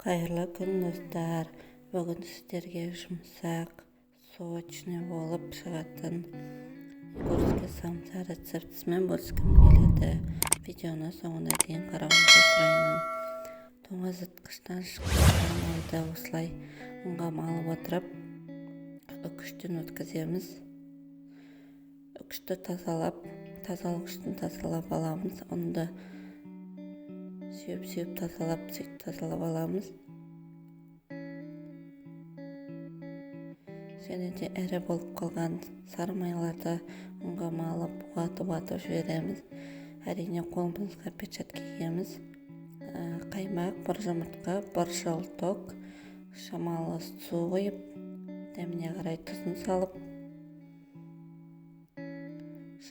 Қайырлы күн, достар! Бүгін сіздерге жұмсақ, сочный болып шығатын ингушский самса рецептісімен бөліскім келеді. Видеоны соңына дейін қарауыңызды сұраймын. Тоңазытқыштан шыққан майды осылай ұнға малып отырып, үкіштен өткіземіз. Үкішті тазалап, тазалғыштан тазалап аламыз. Ұнды сүйіп-сүйіп тазалап, сөйтіп тазалап аламыз. Және де ірі болып қалған сары майларды ұнға малып, уатып-уатып жібереміз. Әрине, қолымызға перчатка киеміз. Қаймақ, бір жұмыртқа, бір желток, шамалы су құйып, дәміне қарай тұзын салып,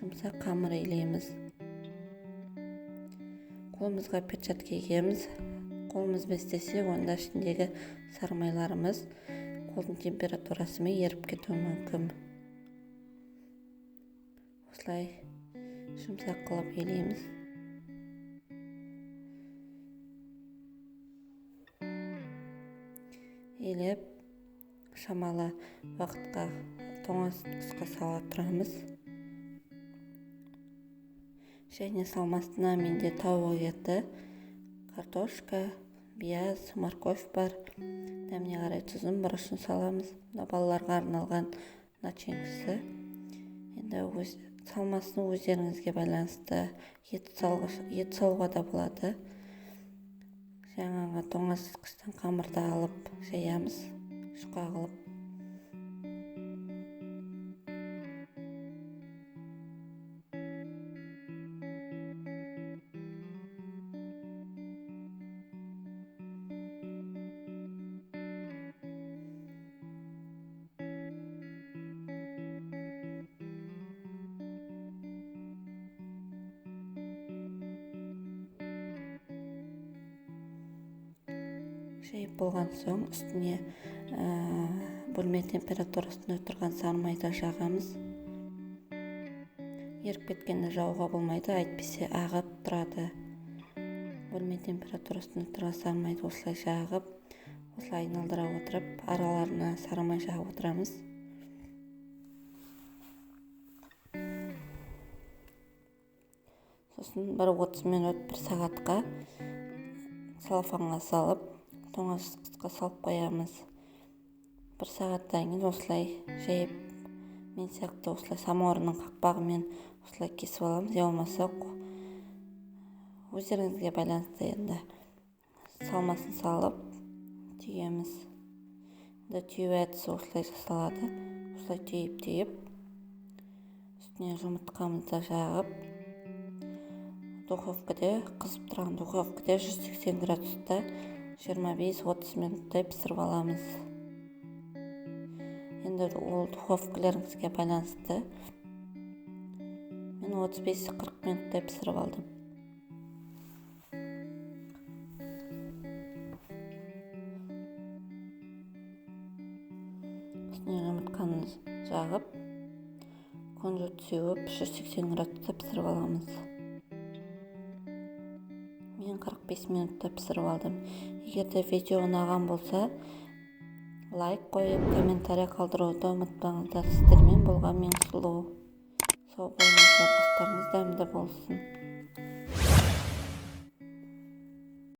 жұмсақ қамыр илейміз. Қолымызға перчатка киеміз. Қолымызбен істесек, онда ішіндегі сары майларымыз қолдың температурасымен еріп кетуі мүмкін. Осылай жұмсақ қылып илейміз. Илеп, шамалы уақытқа тоңазытқышқа сала тұрамыз. Және салмасына менде тауық еті, картошка, пияз, морковь бар. Дәміне қарай тұзын, бұрышын саламыз. Мына балаларға арналған начинкасы. Енді өз салмасын өздеріңізге байланысты ет салуға да болады. Жаңағы тоңазытқыштан қамырды алып жаямыз, жұқа қылып. Жайып болған соң үстіне бөлме температурасында тұрған сары майды жағамыз. Еріп кеткенді жағуға болмайды, әйтпесе ағып тұрады. Бөлме температурасында тұрған сары майды осылай жағып, осылай айналдыра отырып, араларына сары май жағып отырамыз. Сосын бір 30 минут, бір сағатқа целлофанға салып, тоңазытқышқа салып қоямыз. Бір сағаттан кейін осылай жайып, мен сияқты осылай самаурынның қақпағымен осылай кесіп аламыз. Я болмаса өздеріңізге байланысты енді салмасын салып түйеміз. Енді түю әдісі осылай жасалады. Осылай түйіп-түйіп үстіне жұмыртқамызды жағып, духовкада, қызып тұрған духовкада 180 градуста 25-30 минуттай пісіріп аламыз. Енді ол духовкаларыңызға байланысты. Мен 35-40 минуттай пісіріп алдым. Үстіне жұмыртқаны жағып, кунжут сеуіп, 180 градуста пісіріп аламыз. Мен 45 минутта пісіріп алдым. Егер де видео ұнаған болса, лайк қойып, комментарий қалдыруды ұмытпаңыздар. Сіздермен болған мен Сұлу. Сау болыңыздар, астарыңыз дәмді болсын.